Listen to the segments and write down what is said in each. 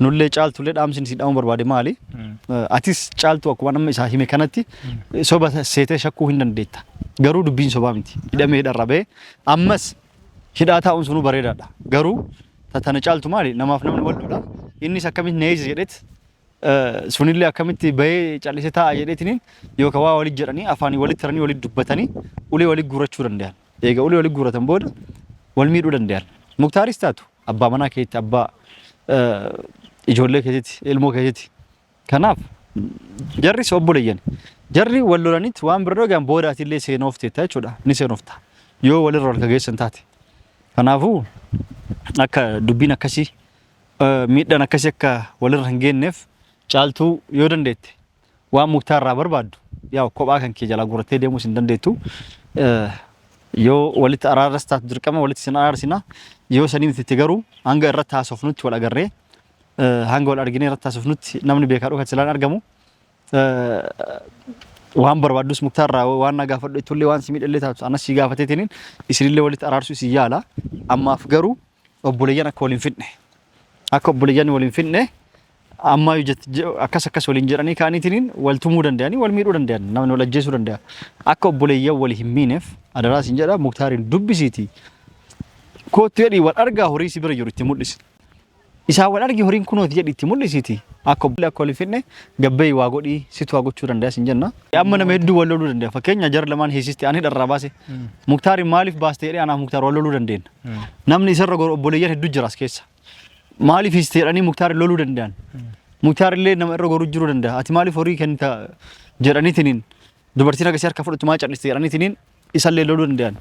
Nullee caaltullee dhaamsin si dhaamu barbaade maali? Atis caaltuu akkuma nama isaa hime kanatti soba seetee shakkuu hin dandeetta. Garuu dubbiin sobaa miti. Hidhamee hidharra ba'ee ammas hidhaa taa'uun sunuu bareedaadha. Garuu tana caaltu maali? Namaaf namni wal lola. Innis akkamitti na eegsise jedheet sunillee akkamitti bahee callisee taa'a jedheetiniin yookaan waa walitti jedhanii afaanii walitti taranii walitti dubbatanii ulee walitti guurachuu danda'an. Eega ulee walitti guuratan booda wal miidhuu danda'an. Muktaaris taatu abbaa manaa keetti abbaa ijoollee keetitti ilmoo keetitti. Kanaaf jarris obboleeyyan. Jarri wal lolanitti waan bira dhagaan booda atillee seenooftetta jechuudha. Ni seenofta. Yoo walirra wal kageessan taate. Kanaafuu akka dubbiin akkasii miidhaan akkasii akka walirra hin geenneef caaltuu yoo dandeette waan muktaar irraa barbaaddu yaa kophaa kan kee jalaa guurattee deemuus hin dandeettu. Yoo walitti araaras taatu dirqama walitti sin araarsina. Yoo sanii mititti garuu hanga irratti haasofnutti wal agarree hanga wal arginee irratti haasofnutti namni beekaa dhokate silaan argamu. Waan barbaaddus muktaar irraa waan na gaafadhu ittullee waan si miidhallee taatu anas si gaafateetiniin isinillee walitti araarsuu isin yaala. Ammaaf garuu obboleeyyan akka wal hin fidne akka obboleeyyan wal hin fidne ammaa akkas akkas waliin jedhanii kaaniitiniin wal tumuu danda'anii wal miidhuu danda'an namni wal ajjeesuu danda'a. Akka obboleeyyan wal hin miineef adaraa sin jedha Muktaariin dubbisiiti. Koottu jedhii wal argaa horii si bira jiru itti mul'isi. Isaan wal argi horiin kunooti jedhi itti mul'isiiti. Akka obboleeyyan akka wal hin fidne gabbayi waa godhii situ waa gochuu danda'a sin jenna. Amma nama hedduu wal loluu danda'a. Fakkeenya jara lamaan hiisisti ani hidharraa baase. Muktaariin maaliif baaste jedhee anaaf Muktaar wal loluu dandeenya. Namni isarra goru obboleeyyan hedduu jira as keessa. Maaliif hiiste jedhanii Muktaar loluu danda'an. Muktaar illee nama irra goruu jiruu danda'a. Ati maaliif horii kennita jedhaniitiniin dubartiin akkasii harka fudhattu maa cal'iste jedhaniitiniin isallee loluu danda'an.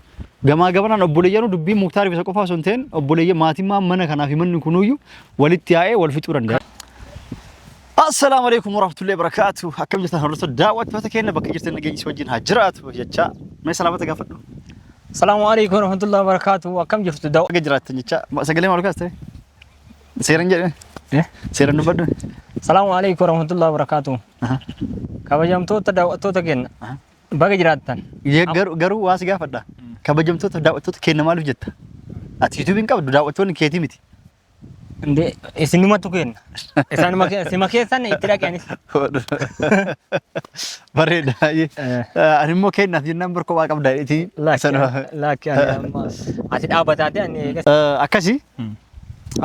Gamaa gamanaan obboleeyyanuu dubbiin Muktaariif isa qofaa osoo hin ta'in obboleeyyan maatimmaa mana kanaa fi manni kunuyyuu walitti yaa'ee wal fixuu danda'a. Assalaamu alaikum warahmatullahi wabarakatuh. Akkam jirtan hordoftoota daawwattoota keenya bakka jirtan nageenyi si wajjin haa jiraatu jecha mee salaamata gaafadhu. Salaamu alaikum warahmatullahi wabarakatuh. Akkam jirtu daw. Baga jiraattan jecha sagalee maal kaaste? Seeran jedhe. Seeran dubbadhu. Salaamu alaikum warahmatullahi wabarakatuh. Kabajamtoota daawwattoota keenya baga jiraattan. Garuu waa si gaafadha. Kabajamtoota daawwattoota keenya maaliif jetta? Ati yuutuubiin qabdu daawwattoonni keetii miti. Inde isinumatu kenna. Isaanuma sima keessan itti dhaqe anis. Bareeda. Ani immoo kennaaf jennaan bar kophaa qabda jedheetii. Lakki ani amma ati dhaabbataate ani eegas. Akkasi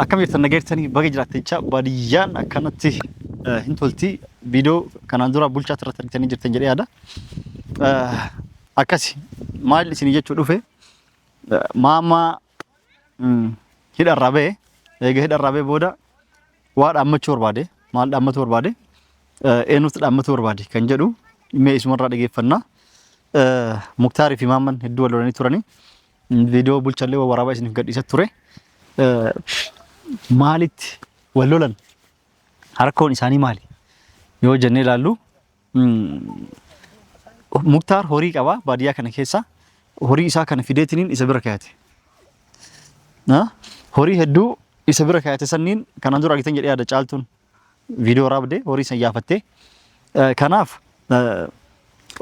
akkam jirtan nageessanii baga jiraatte jecha baadiyyaan akkanatti hin tolti viidiyoo kanaan dura bulchaa irratti argitanii jirtan jedhee yaada. Akkasi maal isinii jechuu dhufe maamaa hidharraa ba'e eega hidharraa ba'e booda waa dhaammachuu barbaade maal dhaammachuu barbaade eenyutti dhaammachuu barbaade kan jedhu mee isumarraa dhageeffannaa. Muktaarii fi Maamman hedduu wal lolanii turanii viidiyoo bulchallee waraabaa isiniif gadhiisa ture. Maalitti wal lolan rakkoon isaanii maali yoo jennee ilaallu Muktaar horii qaba baadiyyaa kana keessa. Horii isaa kana fideetiniin isa bira kaayate. Horii hedduu isa bira kaayate sanniin kanaan dura argitan jedhee yaada caaltuun viidiyoo waraabde horii san yaafattee. Kanaaf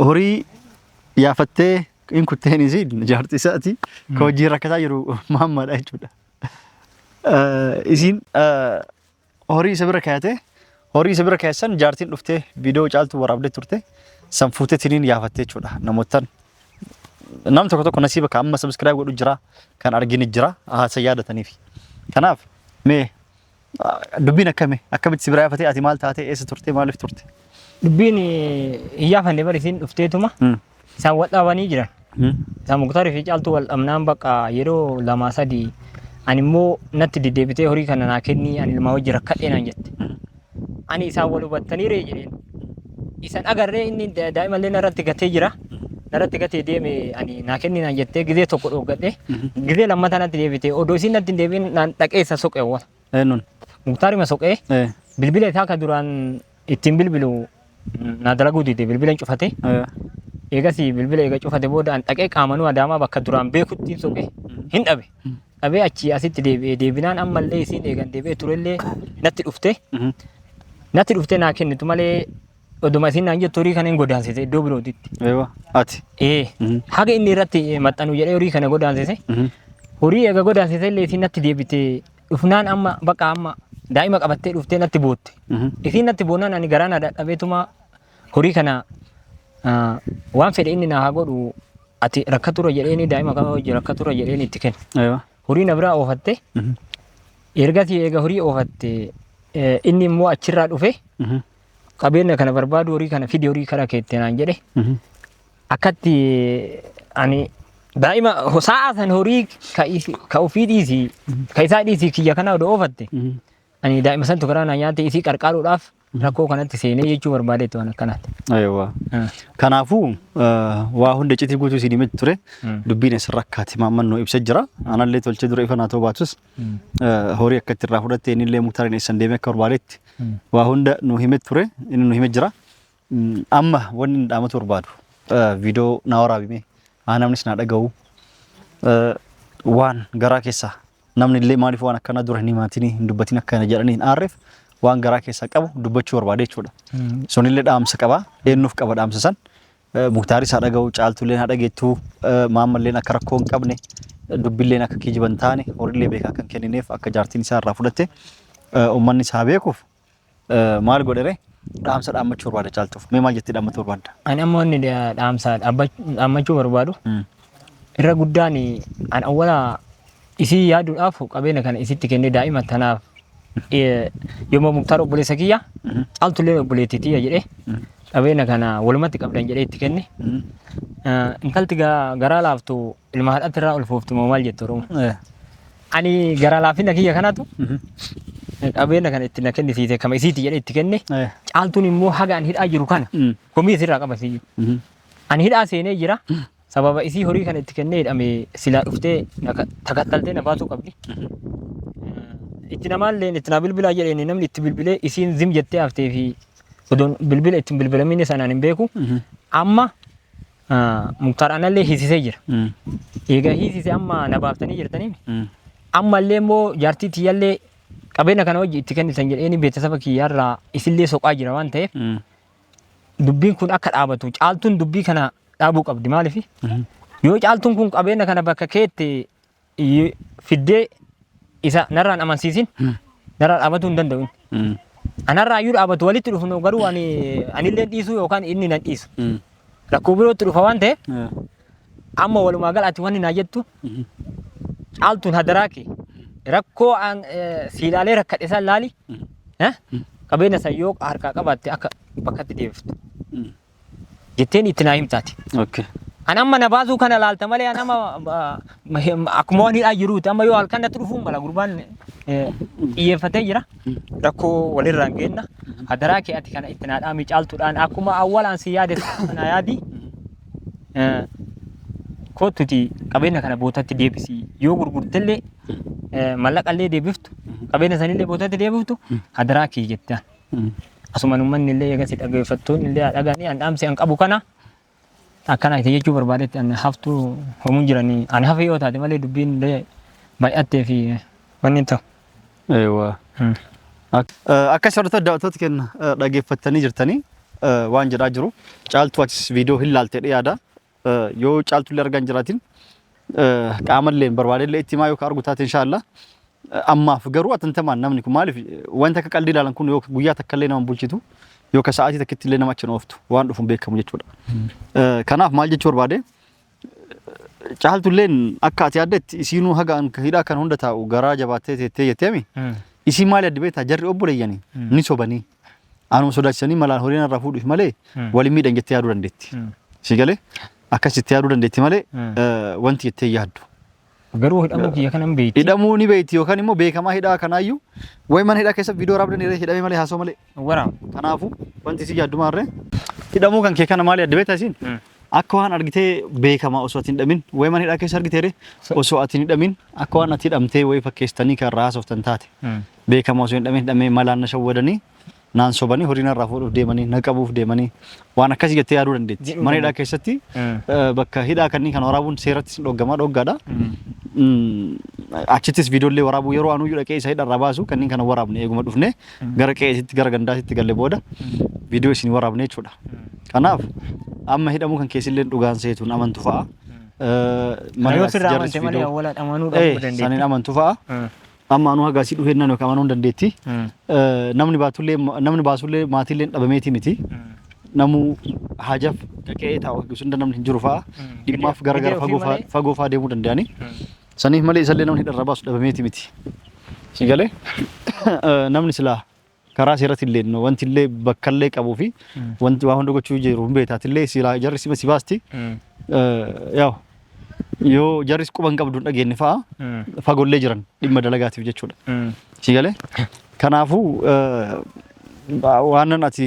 horii yaafattee in kutteen isiin jaartii isaati ka wajjin rakkataa jiru maammaadha jechuudha. Isiin horii isa bira kaayate horii isa bira kaayessan jaartiin dhuftee viidiyoo caaltuu waraabdee turte san fuutee tiniin yaafatte jechuudha namootan nam tokko tokko nasiiba kan amma subscribe godhu jira kan argini jira haasa yaadataniif kanaaf mee dubbiin akkami akkamitti si bira yaafatee ati maal taatee eessa turte maaliif turte Dubbiin hin yaafanne bari isiin dhufteetuma isaan wal dhabanii jiran. Isaan Muktaarii fi Caaltuu wal dhabnaan bakka yeroo lamaa sadii ani immoo natti deddeebitee horii kana naa kennii ani ilmaa wajji rakkadhee naan jette. Ani isaan wal hubattanii ree jedheen. Isan agarree inni daa'imallee narratti gatee jira. Narratti gatee deeme ani naa kenni naan jettee gizee tokko dhooggadhe. Gizee lammataa natti deebite odoo isiin natti hin deebiin naan dhaqee isa soqe awwala. Eenyuun? Muktaarima soqee bilbila isaa ka duraan ittiin bilbilu naa dalaguu dide bilbila hin cufate. Eegas bilbila eega cufate booda an dhaqee qaamanuu Adaamaa bakka duraan beekutti hin soqe hin dhabe. Dhabee achii asitti deebi'e deebinaan ammallee isiin eegan deebi'ee turellee natti dhufte. Natti dhuftee naa kennitu malee oduma isiin naan jettu horii kana hin godaansise iddoo birootitti. Eewa ati. Ee haga inni irratti maxxanu jedhee horii kana godaansise. Horii eega godaansise illee isiin natti deebite dhufnaan amma bakka amma Daa'ima qabattee dhuftee natti bootte. Isiin natti boonnaan ani garaa na dadhabeetuma horii kana waan fedhe inni na haa godhu ati rakkaturra jedheeni daa'ima kana wajji rakkaturra jedheeni itti kenne. Aywa. Horii na biraa oofatte. Ergasii eega horii oofatte inni immoo achirraa dhufe qabeenya kana barbaadu horii kana fidi horii kara keette naan jedhe. Akkatti ani daa'ima sa'a san horii ka ka ofii dhiisii ka isaa dhiisii kiyya kana odoo oofatte ani daa'ima santu karaa naa nyaate isii qarqaaruudhaaf rakkoo kanatti seenee jechuu barbaadeetti waan akkanaatti. Aywa. Kanaafuu waa hunda iccitii guutuu isin himee ture. Dubbiin asirra akkaati maamman nuu ibsa jira. Anallee tolchee dura ifa naa ta'uu baatus horii akka itti irraa fudhatte innillee muktaariin eessan deemee akka barbaadetti waa hunda nuu himee ture inni nuu himee jira. Amma wanni inni dhaamatu barbaadu viidiyoo naa waraabime haa namnis naa dhaga'u waan garaa keessaa namni illee maaliif waan akkanaa dura hin himaatinii hin dubbatin akkana jedhanii hin aarreef waan garaa keessaa qabu dubbachuu barbaade jechuudha. Sunillee dhaamsa qaba eenyuuf qaba dhaamsa san Muktaaris haa dhaga'u caaltulleen haa dhageettu maammalleen akka rakkoo hin qabne dubbilleen akka kijiba hin taane horiillee beekaa kan kennineef akka jaartiin isaa irraa fudhatte uummannis haa beekuuf Maal godhere dhaamsa dhaammachuu barbaada caaltuuf. Mee maal jettee dhaammachuu barbaadda? Ani amma wanni dhaamsa dhaammachuu barbaadu irra guddaan an awwala isii yaaduudhaaf qabeenya kana isitti kennee daa'ima tanaaf yooma Muktaar obboleessa kiyya caaltullee obboleettii tiyya jedhee qabeenya kana walumatti qabdan jedhee itti kenne. Intalti garaa laaftu ilma haadhatti irraa ulfooftu moo maal jettu Oromoo? Ani garaa laafina kiyya kanatu qabeenya kana itti na kennisiise kama isiiti jedhee itti kenne. Caaltuun immoo haga ani hidhaa jiru kana komii isirraa qaba siyyuu. Ani hidhaa seenee jira. Sababa isii horii kana itti kennee hidhame silaa dhuftee na takattaltee na baasuu qabdi. Itti namaallee itti naa bilbilaa jedheen namni itti bilbilee isiin zim jettee haftee fi odoon bilbila ittiin bilbilamini sanaan hin beeku. Amma Muktaar anallee hiisisee jira. Egaa hiisise amma na baaftanii jirtanii. Ammallee immoo jaartii tiyyallee qabeenya kana wajji itti kennitan jedheeni beeksisa kiyyaarraa isillee soqaa jira waan ta'eef dubbiin kun akka dhaabatu caaltuun dubbii kana dhaabuu qabdi maaliif yoo caaltuun kun qabeenya kana bakka keette fiddee isa narraan amansiisin narraa dhaabatuu hin danda'u inni. Anarraa iyyuu dhaabatu walitti dhufnu garuu ani anillee dhiisuu yookaan inni nan dhiisu. Rakkoo birootti dhufa waan ta'eef amma walumaa gala ati wanni naa jettu caaltuun hadaraa kee rakkoo an si ilaalee rakkadhe san laali qabeenya san yoo harkaa qabaatte akka bakkatti deebiftu. Jetteen itti naa himtaati. Okay. An amma na baasuu kana laalta malee an amma akkuma waan hidhaa jiruuti. Amma yoo halkan natti dhufuu mala gurbaan xiyyeeffatee jira. Rakkoo walirraan geenna. Hadaraa kee ati kana itti naa dhaami caaltuudhaan akkuma awwalaan si yaade naa yaadi. Kottuti qabeenya kana bootatti deebisi. Yoo gurgurtellee mallaqallee deebiftu qabeenya sanillee bootatti deebiftu hadaraa kee jettaan. Asumaan uummanni illee eegasi dhaggeeffattoonni illee haa dhaga'anii an dhaamsi an qabu kana akkana itti jechuu barbaadetti an haftuu homuun jiranii an hafe yoo taate malee dubbiin illee baay'attee fi wanni hin ta'u. Eewwa. Akka hordoftoota daawwattoota keenya dhaggeeffattanii jirtanii waan jedhaa jiru. Caaltuu atis viidiyoo hin laalte yaada. Yoo caaltullee argaa hin jiraatin qaamallee barbaadellee itti himaa yoo ka argu taate inshaallah. Ammaaf garuu atantamaan namni kun maaliif wanta akka qalbii ilaalan kun yoo guyyaa takka illee nama bulchitu yoo ka sa'aatii takkitti illee nama achi hin ooftu waan dhufu hin beekamu jechuudha. Kanaaf maal jechuu barbaade caaltulleen akka ati yaaddetti isiinuu haga an hidhaa kan hunda taa'u garaa jabaattee teettee jetteemi. Isiin maal yaaddi beektaa jarri obboleeyyanii ni sobanii anuma sodaachisanii malaan horii narraa fuudhuuf malee waliin miidhan jettee yaaduu dandeetti. Si galee akkas jettee yaaduu dandeetti malee wanti jettee yaaddu. Garuu hidhamuu kiyya kana hin beekti. Hidhamuu ni beekti yookaan immoo beekamaa hidhaa kanaayyuu wayi mana hidhaa keessa viidiyoo waraabdan hidhamee malee haasoo malee. Waraaba. Kanaafuu wanti si yaaddu maarree hidhamuu kan kee kana maal yaadde beektaa isiin? Akka waan argitee beekamaa osoo ati hin hidhamin wayi mana hidhaa keessa argiteere osoo ati hin hidhamin akka waan ati hidhamtee wayi fakkeessitanii kan irraa haasoftan taate beekamaa osoo hin hidhamin hidhamee malaan na shawwadanii naan sobanii horii narraa fuudhuuf deemanii na qabuuf deemanii waan akkasii jettee yaaduu dandeetti. Jedhuu Mana hidhaa dandeetti. keessatti bakka hidhaa kanneen kan waraabuun seerattis hin dhoggamaa dhoggaadha. Achittis viidiyoollee waraabuu yeroo anuyyuu dhaqee isa hidharraa baasu kanneen kana waraabne eeguma dhufne gara qe'eesitti gara gandaasitti galle booda viidiyoo isin waraabne jechuudha. Kanaaf amma hidhamuu kan keessillee dhugaan seetuun amantu fa'a. Mana Yoo hidhaatti sirraa jarris amante malee viidiyoo awwaala amanuu dhabuu saniin dandeetti. amantu fa'a. Amma anuu haga asii dhufee naan yookaan amanuu hin dandeetti. Namni baatullee namni baasullee maatiillee dhabameeti miti. Namuu haajaf dhaqee taa'u hunda namni hin jiru fa'a. Dhimmaaf gara gara Gidee ofii fagoo fa'a malee. fagoo fa'a deemuu danda'ani. Saniif malee isallee namni hidharraa baasu dhabameeti miti. Si galee namni silaa karaa seeratti illee wanti illee bakka illee qabuu fi wanti waa hunda gochuu jiru hin beektaati illee silaa jarri sima si baasti. Yaa'u yoo jarris quba hin qabdu hin dhageenye fa'a fagollee jiran dhimma dalagaatiif jechuudha. Si galee kanaafuu waan ati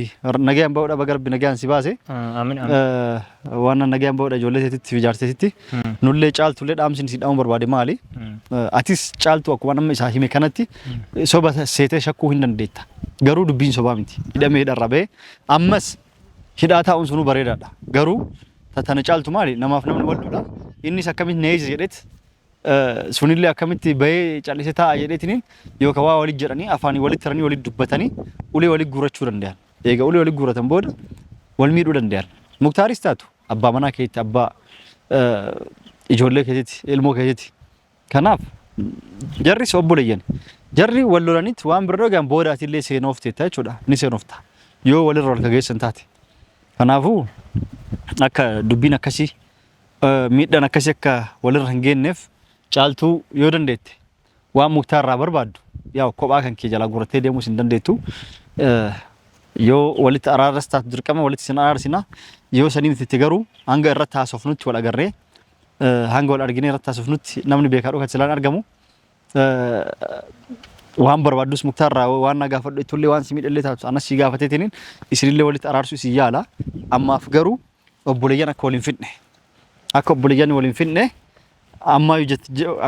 nagayaan ba'uudha baga rabbi nagayaan si baase. Amiin amiin. Waan nagayaan ba'uudha ijoollee teetitti fi jaarteetitti nullee caaltullee dhaamsin si dhaamu barbaade maali? Atis caaltu akkuma nama isaa hime kanatti soba seetee shakkuu hin dandeetta. Garuu dubbiin sobaa miti. Hidhamee hidharra ba'ee ammas hidhaa taa'uun sunuu bareedaadha. Garuu tana caaltu maali? Namaaf namni wal lola. Innis akkamitti na eeyse jedheet sunillee akkamitti bahee callisee taa'a jedheetiniin yookaan waa walitti jedhanii afaanii walitti taranii walitti dubbatanii ulee walitti guurachuu danda'an. Eega ulee walitti guuratan booda wal miidhuu danda'an. Muktaaris taatu abbaa manaa keetti abbaa ijoollee keetitti ilmoo keetitti. Kanaaf jarris obboleeyyan. Jarri wal lolanitti waan biroo egaan boodaatillee seenoof teetta jechuudha. Ni seenofta. Yoo walirra wal kageessan taate. Kanaafuu akka dubbiin akkasii miidhaan akkasii akka walirra hin geenneef caaltuu yoo dandeette waan muktaar irraa barbaaddu yaa kophaa kan kee jalaa guurattee deemuus hin dandeettu. Yoo walitti araaras taatu dirqama walitti sin araarsina. Yoo sanii mititti garuu hanga irratti haasofnutti wal agarree hanga wal arginee irratti haasofnutti namni beekaa dhokate silaan argamu. Waan barbaaddus muktaar irraa waan na gaafadhu ittullee waan si miidhallee taatu anas si gaafateetiniin isinillee walitti araarsuu isin yaala. Ammaaf garuu obboleeyyan akka waliin fidne akka obboleeyyan waliin fidne ammaa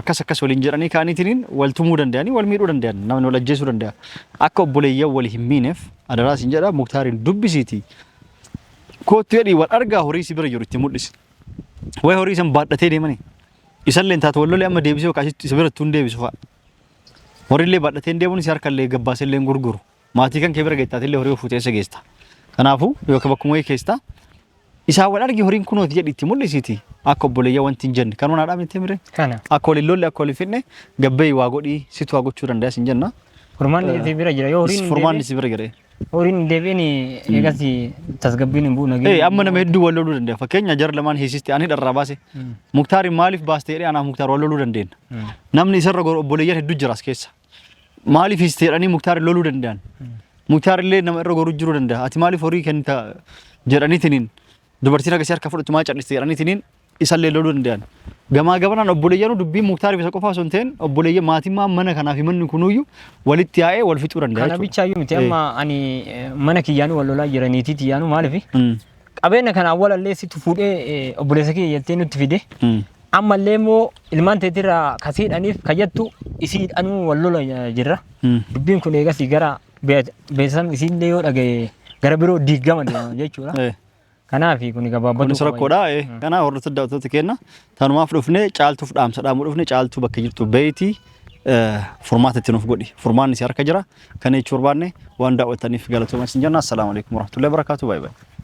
akkas akkas waliin jedhanii ka'aniitiniin wal tumuu danda'anii wal miidhuu danda'an namni wal ajjeesuu danda'a. Akka obboleeyyan wal hin miineef adaraa isin jedha muktaariin dubbisiiti. Kootu jedhii wal argaa horii si bira jiru itti mul'isi. Wayi horii isan baadhatee deemanii. Isallee taatu wal lolee amma deebisee yookaan isa biratti hin deebisu fa'a. Horiillee baadhatee hin deemuun si harkallee gabbaasellee hin gurguru. Maatii kan kee bira geettaatillee horii fuutee isa geesta. Kanaafuu yookaan bakkuma wayii keessa isaan wal argi horiin kunooti jedhi itti mul'isiiti. Akka obboleeyyaa wanti hin jenne kanuma naadhaa miti mire. Kana. Akka waliin lolle akka waliin fidne gabbee waa godhii situ waa gochuu danda'a sin jenna. Furmaanni si bira jira yoo horiin hin Furmaanni deebi'in si bira jira. horiin hin deebi'in eegas tasgabbiin hin bu'u nageenya. Amma nama hedduu wal loluu danda'a. Fakkeenya jara lamaan hiisiste ani dharraa baase. Muktaariin maaliif baaste jedhee anaaf Muktaar wal loluu dandeenya. Namni isarra goru obboleeyyan hedduu jira as keessa. Maaliif hiiste jedhanii Muktaar loluu danda'an. Muktaar illee nama irra goruu jiruu danda'a. Ati maaliif horii kennita jedhaniitiniin dubartiin akkasii harka fudhatu maa cal'iste jedhaniitiniin isallee loluu danda'an. Gamaa gamanaan obboleeyyanuu dubbiin Muktaariif isa qofaa osoo hin ta'in obboleeyyan maatimmaa mana kanaa fi manni kunuyyuu walitti yaa'ee wal fixuu danda'a Kana jechuudha. bichaayyuu miti amma ani mana kiyyaanuu wal lolaa jira niitii tiyyaanuu maaliif qabeenya kana awwalallee situ fuudhee obboleessa kiyya jettee nutti fide. Ammallee immoo ilmaan teetirraa kasii hidhaniif kayyattu isii hidhanuu wal lola jirra. Dubbiin kun eegasii gara beeksisam isiillee yoo dhagaye gara biroo diigama deema jechuudha. Kanaaf kun gabaabbatu Kunis rakkoodha. Kanaaf hordoftoota daawwattoota keenya tanumaaf dhufne caaltuuf dhaamsa dhaamuu dhufne caaltuu bakka jirtu beeyti furmaata itti nuuf godhi. Furmaanni si harka jira. Kana jechuu barbaanne waan daawwattaniif galatoomaa isin jenna. Assalaamu alaikum warahmatullahi wabarakatuh. Baay'ee baay'ee.